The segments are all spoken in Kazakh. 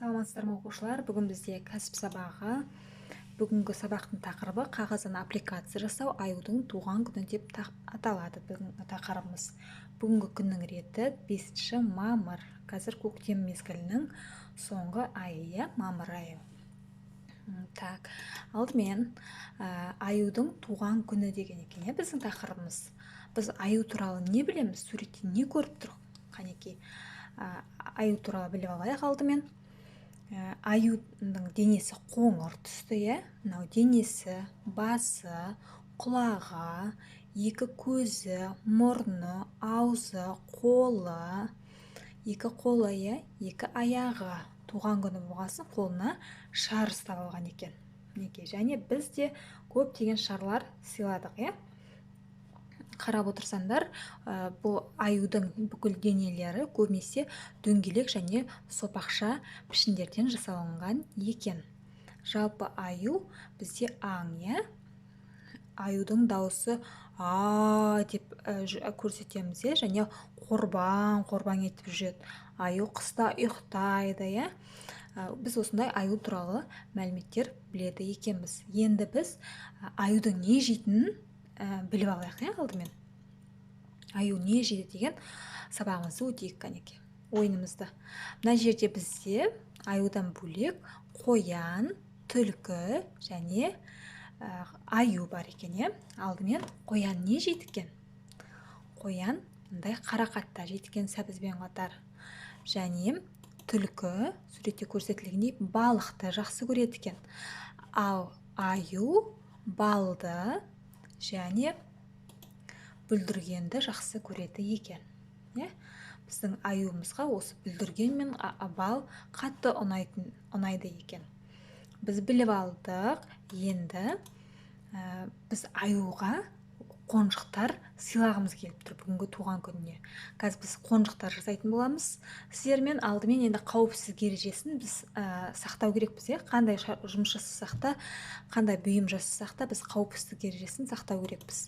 Саламатсыздар ма, оқушылар! Бүгін бізде кәсіп сабағы. Бүгінгі сабақтың тақырыбы «Қағаздан аппликация жасау, аюдың туған күні» деп аталады бүгінгі тақырыбымыз. Бүгінгі күннің реті 5 мамыр. Қазір көктем мезгілінің соңғы айы, иә, мамыр айы. Так, алдымен «Аюдың туған күні» деген екен, иә, біздің тақырыбымыз. Біз аю туралы не білеміз? Суретте не көріп тұрмыз? Қанекей, аю туралы біліп алайық алдымен. Аюдың денесі қоңыр түсті, иә. Мынау денесі, басы, құлағы, екі көзі, мұрны, аузы, қолы, екі қолы, иә, екі аяғы. Туған күні болғасын, қолына шар ұстап алған екен, мінекей. Және біз де көптеген шарлар сыйладық, иә. Қарап отырсаңдар, бұл аюдың бүкіл денелері көбінесе дөңгелек және сопақша пішіндерден жасалынған екен. Жалпы, аю бізде аң, иә. Аюдың дауысы «а» деп көрсетеміз, иә. Және қорбаң қорбаң етіп жүреді. Аю қыста ұйықтайды, иә. Біз осындай аю туралы мәліметтер біледі екенбіз. Енді біз аюдың не жейтінін біліп алайық, иә. Алдымен «Аю не жейді» деген сабағымызды өтейік. Кәнеки, ойынымызды. Мына жерде бізде аюдан бөлек қоян, түлкі және аю бар екен, иә. Алдымен қоян не жейді екен? Қоян мындай қарақатта жейді екен сәбізбен қатар. Және түлкі суретте көрсетілгендей балықты жақсы көреді екен. Ал аю балды және бүлдіргенді жақсы көреді екен, иә. Біздің аюымызға осы бүлдірген мен бал қатты ұнайтын, ұнайды екен. Біз біліп алдық. Енді біз аюға қонжықтар сыйлағымыз келіп тұр бүгінгі туған күніне. Қазір біз қонжықтар жасайтын боламыз сіздермен. Алдымен енді қауіпсіздік ережесін біз сақтау керекпіз, иә. Қандай жұмыс жасасақ та, қандай бұйым жасасақ та, біз қауіпсіздік ережесін сақтау керекпіз.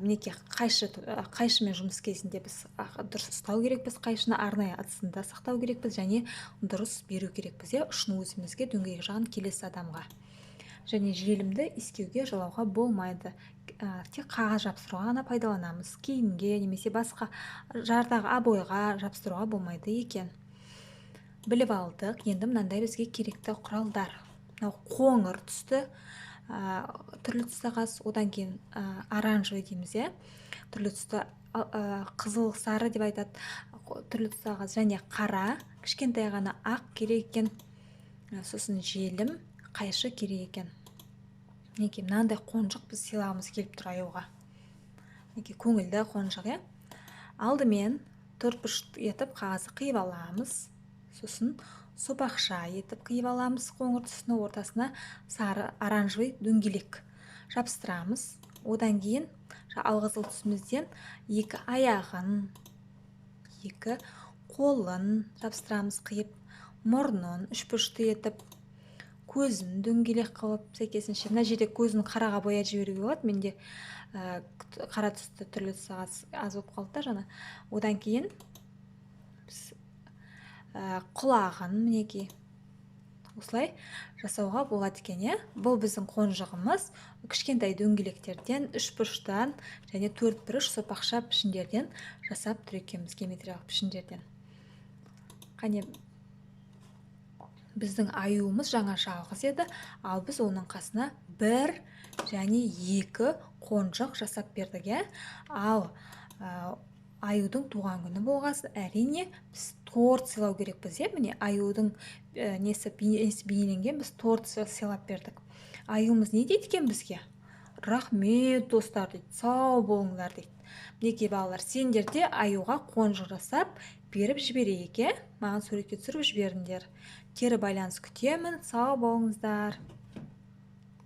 Мінекей, қайшы. Қайшымен жұмыс кезінде біз дұрыс ұстау керекпіз. Қайшыны арнайы ыдысында сақтау керекпіз және дұрыс беру керекпіз, иә, ұшын өзімізге, дөңгелек жағын келесі адамға. Және желімді иіскеуге, жалауға болмайды. Тек қағаз жапсыруға ғана пайдаланамыз. Киімге немесе басқа жардағы обойға жапсыруға болмайды екен. Біліп алдық. Енді мынандай бізге керекті құралдар: мынау қоңыр түсті түрлі түсті қағаз, одан кейін оранжевый дейміз, иә, түрлі түсті, қызыл сары деп айтады, түрлі түсті қағаз және қара, кішкентай ғана ақ керек екен. Сосын желім, қайшы керек екен. Мінекей, мынандай қонжық біз сыйлағымыз келіп тұр аюға. Мінекей, көңілді қонжық, иә. Алдымен төртбұрыш етіп қағазды қиып аламыз. Сосын сопақша етіп қиып аламыз қоңыр түсіні, ортасына сары, оранжевый дөңгелек жабыстырамыз. Одан кейін алқызыл түсімізден екі аяғын, екі қолын жабыстырамыз қиып, мұрнын үшбұрышты етіп, көзін дөңгелек қылып сәйкесінше. Мына жерде көзін қараға бояп жіберуге болады. Менде қара түсті түрлі түс аз, аз болып қалды да жаңа. Одан кейін біз құлағын, мінекей, осылай жасауға болады екен, иә. Бұл біздің қонжығымыз кішкентай дөңгелектерден, үшбұрыштан және төртбұрыш сопақша пішіндерден жасап тұр екенбіз, геометриялық пішіндерден. Қане, біздің аюымыз жаңа жалғыз еді, ал біз оның қасына бір және екі қонжық жасап бердік, иә. Ал аюдың туған күні болғасын, әрине, біз торт сыйлау керекпіз, иә. Міне, аюдың несі, бейнесі бейнеленген. Біз торт сыйлап бердік. Аюымыз не дейді екен бізге? «Рахмет, достар», – дейді, «сау болыңдар», – дейді. Мінекей, балалар, сендер де аюға қонжық жасап беріп жіберейік, иә. Маған суретке түсіріп жіберіңдер. Кері байланыс күтемін. Сау болыңыздар!